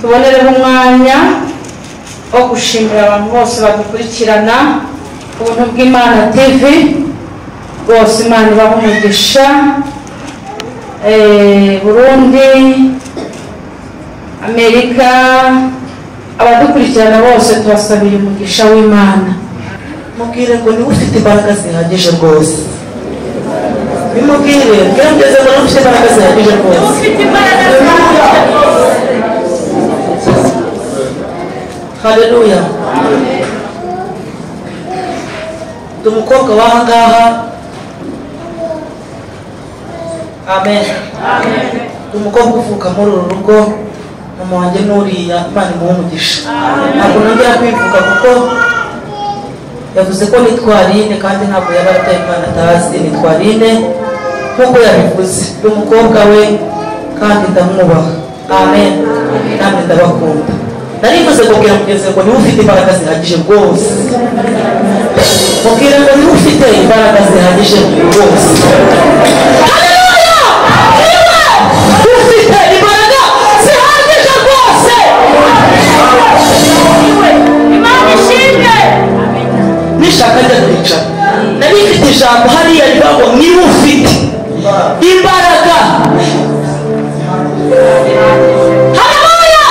Tubonereho umwanya wo gushimira abantu bose badukurikirana Ubuntu bw'Imana TV, bose Imana ibahe umugisha. Burundi, Amerika, abadukurikirana bose tubasabira umugisha w'Imana. Mubwire ngo niwe ufite imbaraga zihagije rwose. Bimubwire, bwira ngo niwe ufite imbaraga zihagije rwose. Haleluya. Ndi umukobwa w'aha ngaha. Amen. Ndi umukobwa uvuka muri uru rugo, mama wanjye n'uriya, Imana imuhe umugisha. Ntabwo nongera kwivuga kuko yavuze ko nitwa Aline, kandi ntabwo yaba yarataye Imana atazi. Nitwa Aline nk'uko yabivuze. Ndi umukobwa we kandi ndamwubaha. Amen. Namwe ndabakunda. Narivuze kubwira mugenzi ngo niwe ufite imbaraga zihagije rwose. Mubwire ngo niwe ufite imbaraga zihagije rwose. Haleluya! Niwe ufite imbaraga zihagije rwose. Imana ishimwe. Nishaka njya kwicara. Nari mfite ijambo hariya rivuga ngo niwe ufite imbaraga. Haleluya!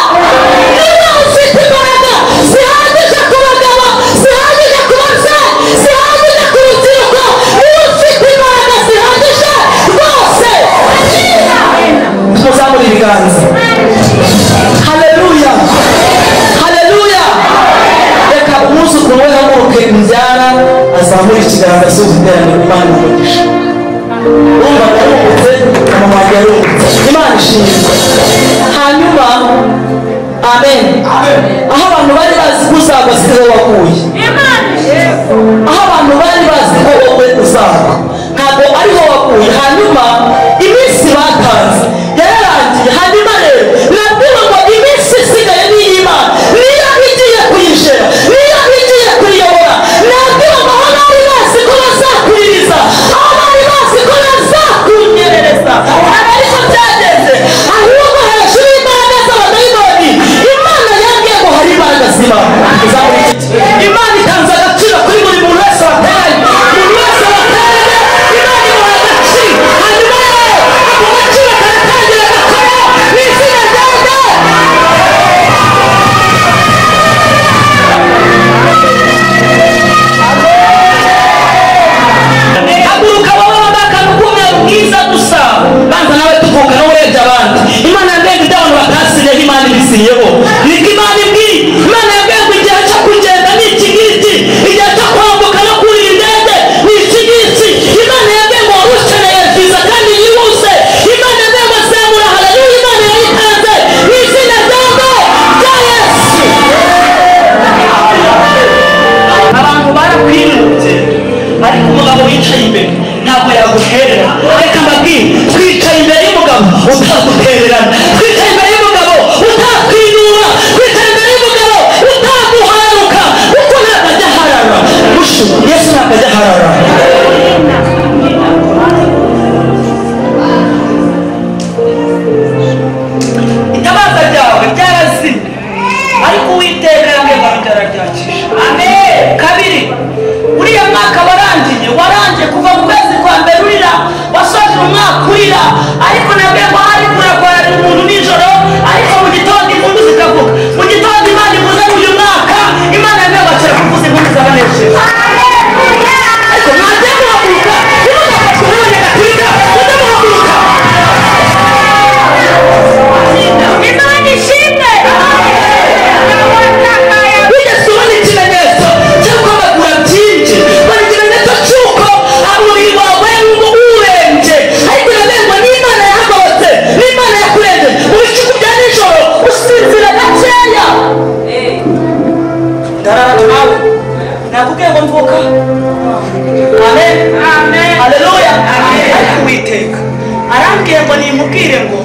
Niwe ufite imbaraga zihagije ku bagabo, zihagije ku babyeyi, zihagije ku rubyiruko. Niwe ufite imbaraga zihagije rwose. Muzamure ibiganza. Haleluya! Haleluya! Reka umwuzukuru we haguruke imbyara azamure ikiganza asuhuza iteraniro. Imana umugisha. Urumva yarungutse, mama wanjye yarungutse. Imana ishimwe. Hanyuma amen. Aho abantu bari bazi ko uzagwa siho waguye. Aho abantu bari bazi ko wowe uzagwa ntabwo ariho waguye. Hanyuma iminsi batanze yararangiye. Hanyuma rero nabwiwe ngo iminsi isigaye ni iy'Imana, niyo igiye kuyijera, niyo igiye kuyiyobora. Nabwiwe ngo aho bari bazi ko bazakuririza, aho bari bazi ko bazakunyerereza, ariko byageze. Ahubwo hejuru y'imbaraga z'abadayimoni, Imana yambwiye ngo hari imbaraga z'Imana. Imana itanze agaciro kuri buri muntu wese wateranye. Umuntu wese wateranye, Imana imuha agaciro. Hanyuma rero ako gaciro karatangira gakora mu izina rya Data. Haguruka wowe wambaye akantu k'umweru mwiza gusa, banza nawe tuvuka nawe urebye abandi. Imana yambwiye ngo ibyo abantu batasinyeho Imana ibisinyeho. Niko Imana imbwiye. Imana yambwiye ngo igihe cyo kugenda ni iki ngiki, igihe cyo kwambuka no kurira indege ni iki ngiki. Imana yambwiye ngo wari ukeneye viza kandi yihuse. Imana yambwiye ngo zamura haleluya. Imana yayitanze mu izina rya Yesu. Abantu barakwirutse, ariko umugabo wicaye imbere ntabwo yaguterera. Reka mbabwire, twicaye imbere y'umugabo utagutererana, twicaye imbere y'umugabo utakwinura, twicaye imbere y'umugabo utaguharuka, kuko ntabwo ajya aharara. Mushu, Yesu ntabwo ajya aharara. Itabaza ryawe ryarazimye, ariko Uwiteka yambwiye ngo arongera araryakisha. Amen. Kabiri, uriya mwaka warangiye, warangiye kuva mu kwezi kwa mbere urira, wasoje umwaka urira, ariko nabwiye ngo hari kurarwarira umuntu nijoro, ariko mu gitondo impundu zikavuga. Mu gitondo Imana ivuze ngo uyu mwaka, Imana yambwiye ngo akira kuvuza impundu z'abanesheje. Ariko mwajya muhaguruka, ntimugafashwe n'abanyagatulika, mujye muhaguruka. Imana ishimwe. Wigeze ubona ikimenyetso cy'uko amaguru abyimbye? Ubona ikimenyetso cy'uko umubiri wawe urembye, ariko uramenywa n'Imana yahagorotse, n'Imana yakurembye. Mu bicuku bya nijoro usinzira gakeya. Ndarara nawe, nakubwiye ngo mvuka. Amen. Haleluya. Ariko Uwiteka arambwiye ngo nimubwire ngo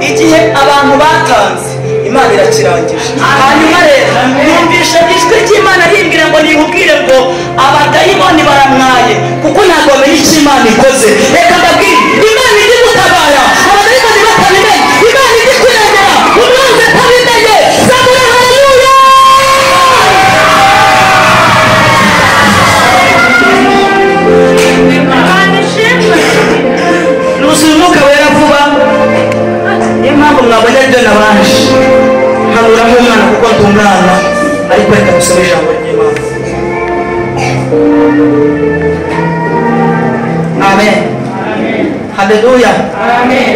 igihe abantu batanze Imana irakirangije. Hanyuma rero numvishe ijwi ry'Imana rimbwira ngo nimubwire ngo abadayimoni baramwaye, kuko ntabwo bamenya icyo Imana ikoze. Reka mbabwire, Imana ijya igutabara abadayimoni batabimenye. Imana ijya ikurengera umwanzi ndi umwana, ariko reka dusome ijambo ry'Imana. Amen. Haleluya. Amen.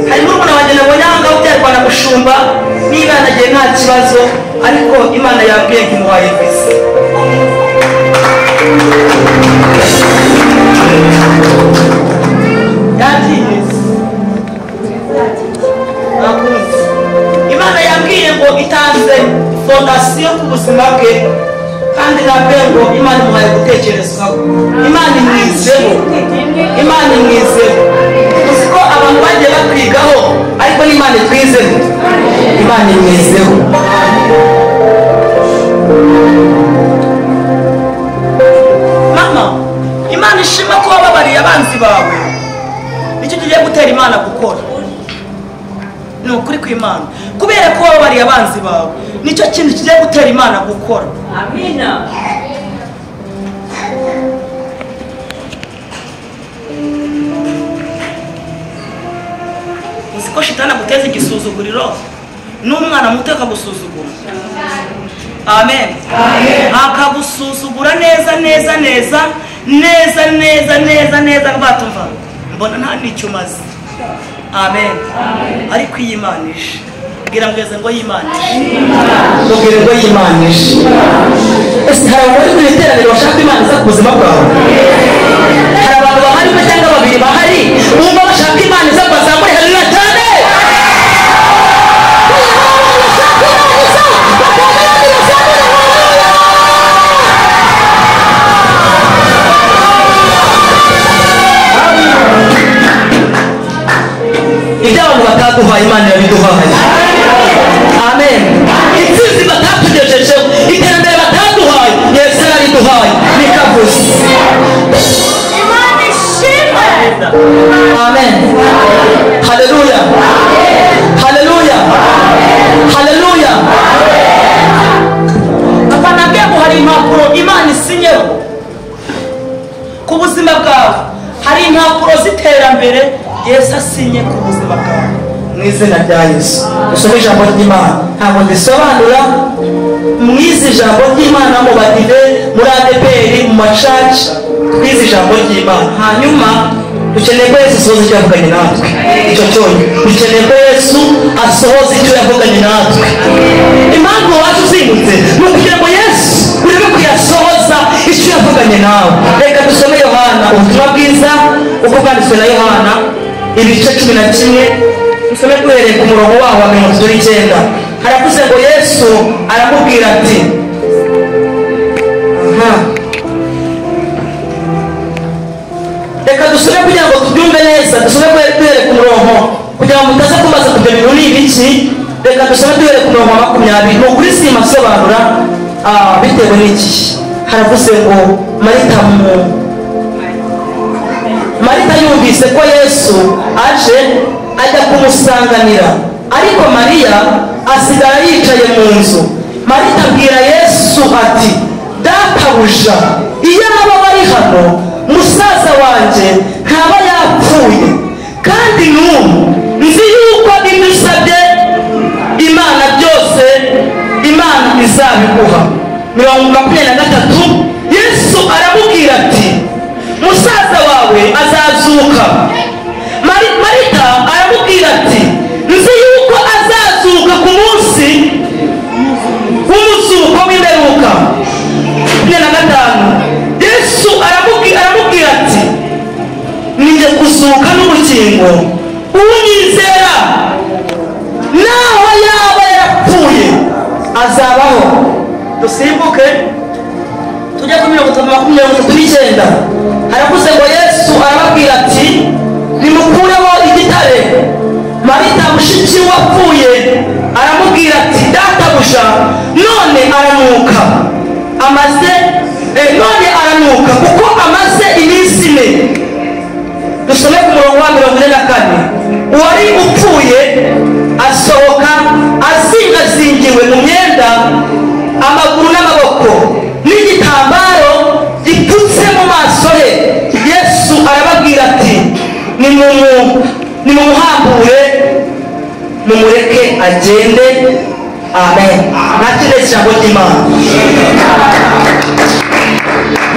Hari murumuna wanjye nabonye aha ngaha ubyarwa na Mushumba, niba yanagiye nta kibazo, ariko Imana yambwiye ngo imuhaye visa. Yagiye. Imana yambwiye ngo itanze fondasiyo ku buzima bwe, kandi nabwiye ngo Imana imuhaye gutekerezwaho, Imana imwizeho, Imana imwizeho. Uzi ko abantu bagiye batwigaho, ariko n'Imana itwizeho, Imana imwizeho. Mama, Imana ishima ko wababariye abanzi bawe, nicyo kigiye gutera Imana gukora. Ni ukuri kw'Imana, kubera ko wababariye abanzi bawe, nicyo kintu kigiye gutera Imana gukora. Amina. Uzi ko shitani aguteza igisuzuguriro, n'umwana muto akagusuzugura. Amen. Akagusuzugura neza neza neza neza neza neza neza, rwatumva mbona nta n'icyo umaze. Amen. Ariko iyi Imana ije, bwira ngeze ngo y'Imana ije, mubwire ngo y'Imana ije. Ese hari abantu bari mu iteraniro bashaka Imana iza ku buzima bwawe? Hari abantu bahari cyangwa babiri bahari bumva bashaka Imana iza bazamure haleluya cyane. Ibyo abantu bataduhaye Imana yabiduhaye. Amen. Intsinzi batatugejejeho, iterambere bataduhaye, Yesu yariduhaye. Nikavuze. Imana ishimwe. Amen. Haleluya. Haleluya. Haleluya. Papa nabwiye ngo hari impapuro Imana isinyeho ku buzima bwawe, hari impapuro z'iterambere Yesu asinye ku buzima bwawe. Mu izina rya Yesu. Usome ijambo ry'Imana. Ntabwo ndisobanura, mwize ijambo ry'Imana mu badive, muri ADPR, mu macaci, twize ijambo ry'Imana. Hanyuma dukeneye ko Yesu asohoza icyo yavuganye natwe. Icyo cyonyine. Dukeneye ko Yesu asohoza icyo yavuganye natwe. Impamvu waje uzindutse ni ukugira ngo Yesu urebe ko yasohoza icyo yavuganye nawe. Reka dusome Yohana, ubutumwa bwiza uko bwanditswe na Yohana, ibice 11, dusome duhereye ku murongo waho wa 39. Haravuze ngo Yesu aramubwira ati, aha, reka dusome kugira ngo tubyumve neza, dusome duhereye ku murongo kugira ngo mutaza kumbaza kubyo bintu ni ibiki. Reka dusome duhereye ku murongo wa 20. Ni ukuri simasobanura bitewe n'iki. Haravuze ngo Marita yumvise ko Yesu aje, ajya kumusanganira, ariko Mariya asigara yicaye mu nzu. Marita abwira Yesu ati, databuja, iyo aba bari hano musaza wanjye ntaba yapfuye, kandi n'ubu nzi yuko ibyo usabye Imana byose Imana izabiguha. 23, Yesu aramubwira ati, musaza wawe azazuka. Marita aramubwira ati, nzi yuko azazuka ku munsi w'umuzuko w'imperuka. 25, Yesu aramubwira ati, ninjye kuzuka n'ubugingo, unyizera naho yaba yarapfuye azabaho. Dusimbuke tujya ku 39. Haravuze ngo Yesu arababwira ati, nimukureho igitare. Marita mushiki wapfuye aramubwira ati, databuja, none aranuka, amaze none aranuka kuko amaze iminsi ine. Dusome ku murongo wa 44. Uwari upfuye asohoka azingazingiwe mu myenda, amaguru n'amaboko, n'igitambaro gipfutse mu maso he. Yesu arababwira ati, nimumuhambure Mumureke agende. Amen. Nakire ijambo ry'Imana.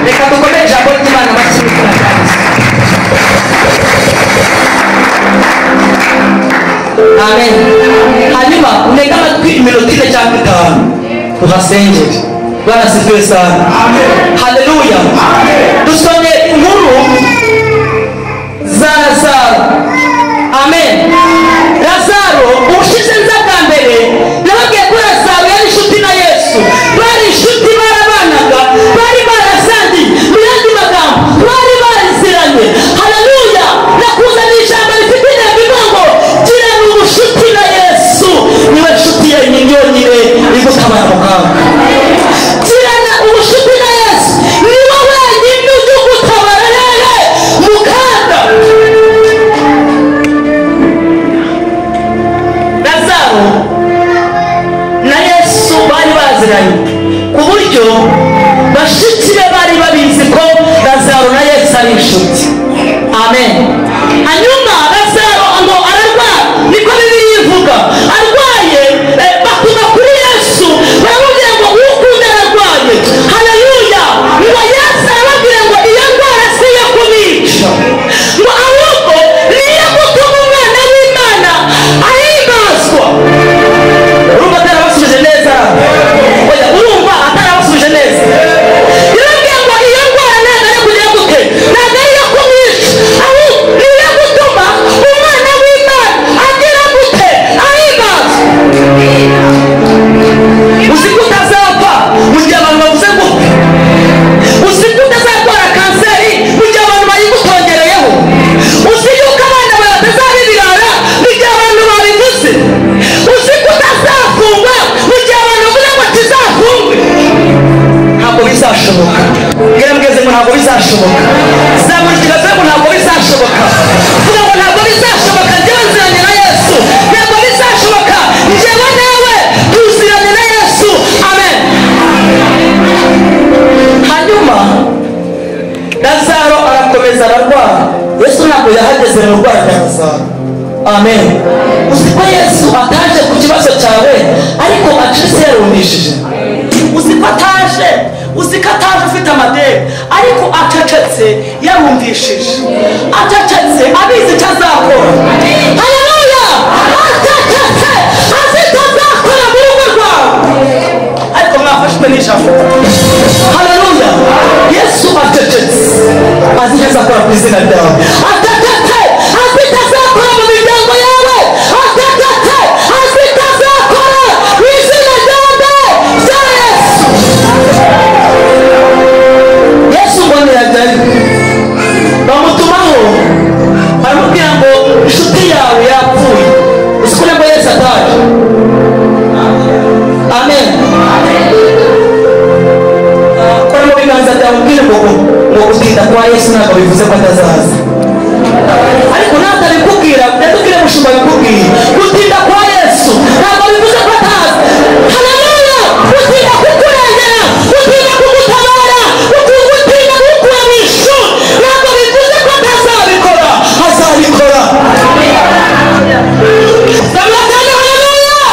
Reka dukomere ijambo ry'Imana amashyi y'izina rya Yesu. Amen. Hanyuma unega amatwi iminota 4 cyangwa 5 tuhasengere. Bwana asifiwe sana. Haleluya. Dusome inkuru za Lazaro. Amen. Lazaro ubushize nza bwa mbere nababwiye ko Lazaro yari inshuti na Yesu. Bari inshuti, barabanaga, bari barasangiye, mu yandi magambo bari bariziranye. Haleluya. Nakuzaniye ijambo rifite intego ivuga ngo girana ubucuti na Yesu, niwe nshuti yonyine yonyine igutabara mu kaga. Girana ubucuti na Yesu, niwe wenyine ujya ugutabara rero mu kaga. Lazaro na Yesu bari baziranye ku buryo bashiki be bari babizi ko Lazaro na Yesu ari inshuti. Amen. Hanyuma Lazaro ngo ararwara, niko Bibiliya ivuga, arwaye batuma kuri Yesu baramubwira ngo ukunda ararwaye. Haleluya. Ngo Yesu arababwira ngo iyo ndwara si iyo kumwica, ngo ahubwo ni iyo gutuma umwana w'Imana ahimbazwa. Urumva atarabasubije neza? Oya, urumva atarabasubije neza? Yarababwiye ngo iyo ndwara ntabwo ari kugira gute, ntabwo ari iyo kumwica, ahubwo ni iyo gutuma umwana w'Imana agira gute, ahimbazwa. Uzi ko utazapfa mu gihe abantu bavuze gute? Uzi ko utazarwara kanseri mu gihe abantu bayigutongereyeho? Uzi yuko abana bawe batazaba ibirara mu gihe abantu babivuze? Uzi ko utazafungwa mu gihe abantu bavuze ngo tuzafungwe? Ntabwo bizashoboka. Mbwira mugeze ngo ntabwo bizashoboka. Zamura ikiganza ngo ntabwo bizashoboka. Vuga ngo ntabwo bizashoboka, njyewe nziranye na Yesu. Ntabwo bizashoboka, njyewe nawe tuziranye na Yesu. Amen. Hanyuma Lazaro arakomeza ararwara. Yesu ntabwo yahageze mu rwara rwa Lazaro. Amen. Uzi ko Yesu ataje ku kibazo cyawe, ariko acitse yarumvishije. Uzi ko ataje, uzi ko ataje ufite amadeni, ariko acecetse yarumvishije, acecetse abizi icyo azakora. Haleluya. Acecetse azi icyo azakora mu rugo rwawe. Ariko mwafashwe n'ijambo. Haleluya. Yesu acecetse azi icyo azakora ku izina ryawe. Acecetse azi icyo azakora mu miryango yawe. Acecetse azi icyo azakora mu izina ryawe rya Yesu. Yesu ngo ntiyajyayo, bamutumaho baramubwira ngo inshuti yawe yapfuye. Uzi ko nabwo Yesu ataje. Amen. Kora mu biganza byawe ubwire ngo ngo gutinda kwa Yesu ntabwo bivuze ko atazaza. Ariko natabikubwira, yatubwire mushumba bikubwiye. Gutinda kwa Yesu ntabwo bivuze ko ataza. Haleluya. Gutinda kukurengera, gutinda kugutabara, gutinda kugukura mu ishuri ntabwo bivuze ko atazabikora. Azabikora. Haleluya.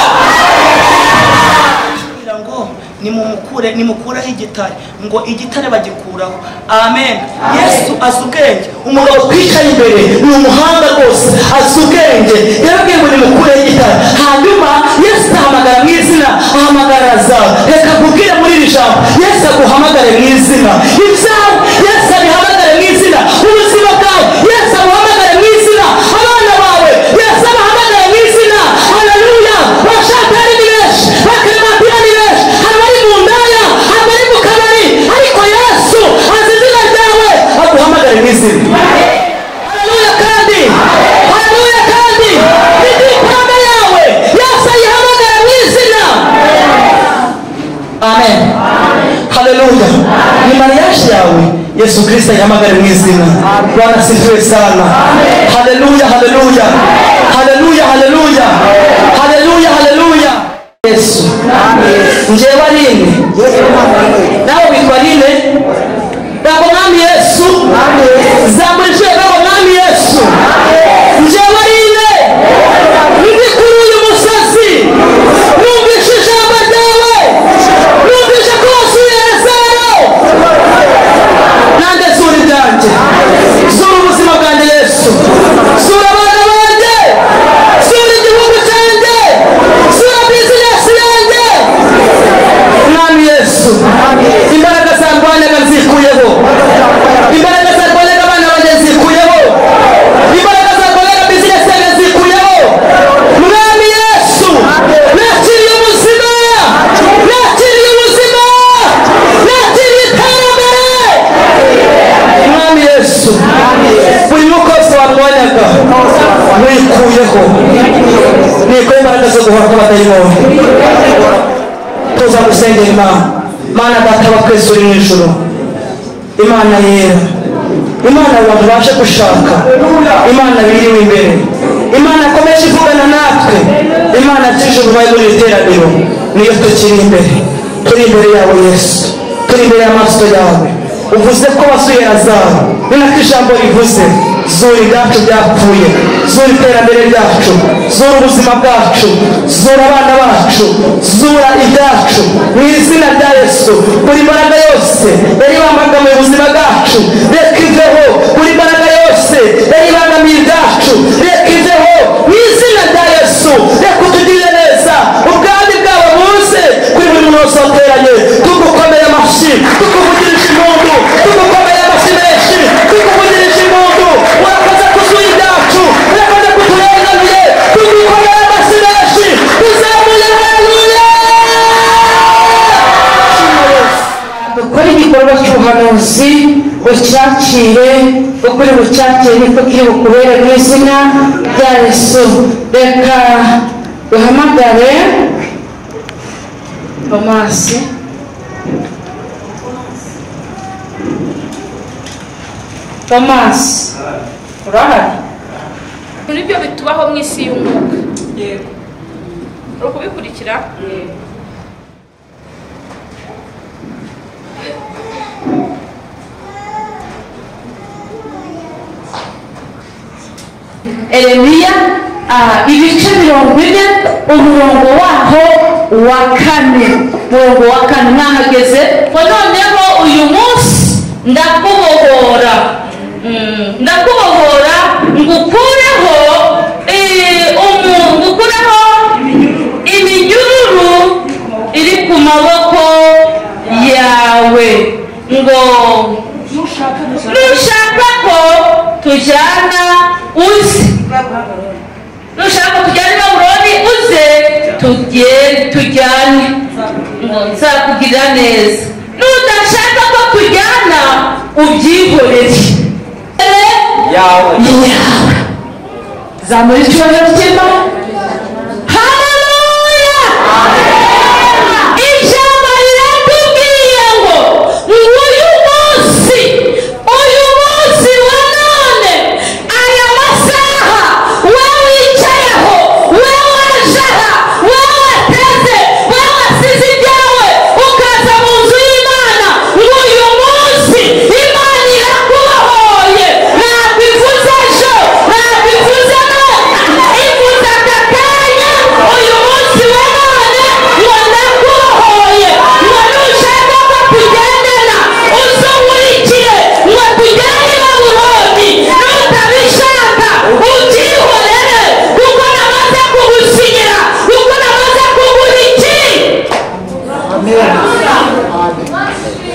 Kugira ngo nimumukure, nimukuraho igitare, ngo igitare bagikuraho. Amen. Yesu azi ubwenge. Umugabo twicaye imbere ni umuhanga rwose, azi ubwenge. Yarabwiye ngo nimukureho igitare. Hanyuma Yesu ahamagara mu izina, ahamagara Lazaro. Reka nkubwire muri iri jambo, Yesu aguhamagare mu izina. Ibyawe Yesu abihamagare mu izina. Ubuzima bwawe Yesu abuhamagare mu izina. Abana bawe Yesu abahamagare mu izina. Haleluya. Bashakari ni benshi, bakerematira ni benshi, hari abari mu ndaya, hari abari mu kabari, ariko Yesu azi izina ryawe, aguhamagare mu izina. Haleluya kandi. Haleluya kandi. Idiplome yawe Yesu ayihamagara mu izina. Amen. Haleluya. Ni mariage yawe Yesu Kristo ayihamagare mu izina. Bwana asifiwe sana. Haleluya, haleluya. Haleluya, haleluya. Haleluya, haleluya. Yesu. Njyewe Aline. Nawe witwa Aline? Ntabwo Mwami Yesu. Zamura ijwi ntabwo Mwami Yesu. Njyewe Aline. Ndi kuri uyu amaboko, nikuye imbaraga zo guhora kw'abadayimoni. Tuza gusengera Imana. Mana Data wa twese uri mu ijuru, Imana yera, Imana abantu baje gushaka, Imana biriwe imbere, Imana akomeje ivugana natwe, Imana tije ububaye muri iri teraniro, niyo tukiri imbere, turi imbere yawe Yesu, turi imbere y'amaso yawe. Uvuze ko wasuye Lazaro, ni nako ijambo rivuze, zura ibyacu byapfuye, zura iterambere ryacu, zura ubuzima bwacu, zura abana bacu, zura ibyacu mu izina rya Yesu. Buri mbaraga yose yari ibangamiye ubuzima bwacu reka iveho, buri mbaraga yose yari ibangamiye ibyacu reka iveho mu izina rya Yesu. Reka utugirire neza, ubwami bwawe buze kuri buri muntu wese wateranye. Tugukomere amashyi, tukuvugirije impundu, tugukomere amashyi menshi, tukuvugirije impundu. Urakoze kuzura ibyacu, urakoze kuturenganuye, tugukomere amashyi menshi, tuzamuye haleluya. Dukore igikorwa cy'ubuhanuzi, ucyakire, ukuri bucyakire niko kiri bukubere mu izina rya Yesu. Reka duhamagare Tomasi. Tomasi urahari? Nibyo bitubaho mu isi y'umwuka. Yego. Uri kubikurikira? Yego. Yeremiya ibice 40 umurongo waho wa 4, umurongo wa 4 mwahageze. Noneho uyu munsi ndakubohora, ndakubohora ngukureho ngukureho iminyururu iri ku maboko yawe, ngo nushaka ko tujyana uze, nushaka tujyane i Babuloni uze tujyane, ngo nzakugirira neza. Nudashaka ko tujyana ubyihorere. Yawe zamura icyubahiro cy'Imana. Haleluya! Ijambo riratubwiye ngo uyu munsi, uyu munsi wa none, aya masaha we wicayeho, we waje aha, we wateze, we wasize ibyawe ukaza mu nzu y'Imana, ngo uyu munsi Imana irakubohoye. Ntabwo ivuze ejo, ntabwo ivuze none, ivuze aka kanya, uyu munsi wa none ngo ndakubohoye, ngo nushaka ko tugendana uze unkurikire, ngo tujyane i Babuloni. Nutabishaka ubyihorere, kuko namaze kugusinyira, kuko namaze kuguha iki?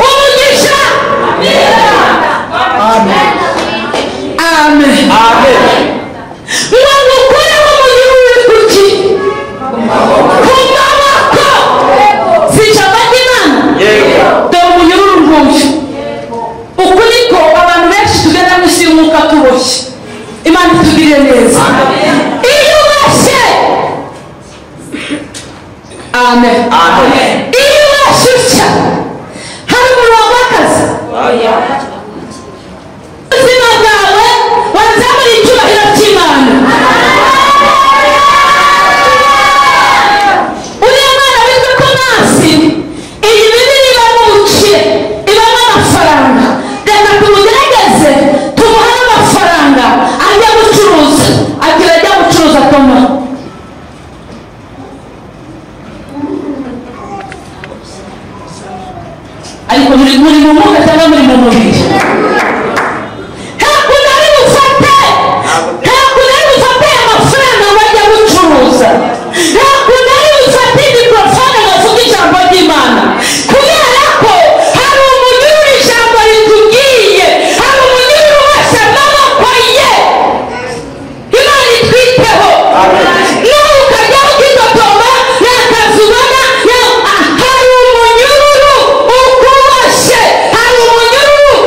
Umugisha. Amen. Ngo ngukureho umunyururu uri ku ki? Ku maboko. Si ijambo ry'Imana? Dore umunyururu nguyu. Uku niko abantu benshi tugenda mu isi y'umwuka tuboshye. Imana itugirire neza. Iyo ubashye, amen. Iyo ubashye utya, hari umurongo w'akazi. Ubuzima bwawe wazamura icyubahiro cy'Imana. Uriya mwana witwa Tomasi, iyi Bibiliya ibamo ubukire, ibamo amafaranga. Reka tumugerageze, tumuhe amafaranga ajya gucuruza. Agira ajya gucuruza Toma. Ariko muri mu mwuka cyangwa muri mu mubiri? Ntabwo nari bufate, ntabwo nari bufate amafaranga ngo ajye gucuruza, ntabwo nari bufate mikorofone ngo avuge ijambo ry'Imana, kubera ko hari umunyururu ijambo ritubwiye, hari umunyururu ubasha amaboko ye. Imana itwiteho. Nawe ukajya ukitotoma, nta kazi ubona, hari umunyururu ukuboshye, hari umunyururu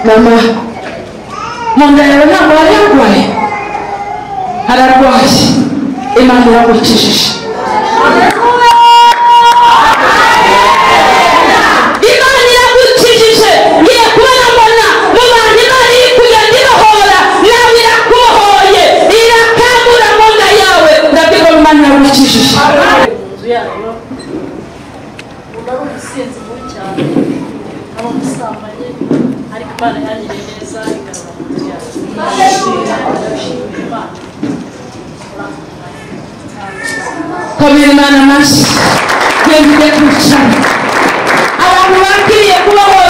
Mama, mu nda yawe ntabwo wari yarwaye, ararwaye. Imana iragukijije. Imana iragukijije. Ngiye kubona mbona mu bantu Imana iri kugenda ibohora, nawe irakubohoye, irakangura mu nda yawe. Ndabwirwa ngo Imana iragukijije. Inzu yayo ubu ari umusinzi mubi cyane, ari umusambanyi, ariko Imana yangiriye neza igarura mu nzu yayo. Ndabishimira Imana. Komera Imana amashyi. Genda ujye kwicara. Abantu bakiriye kubohora.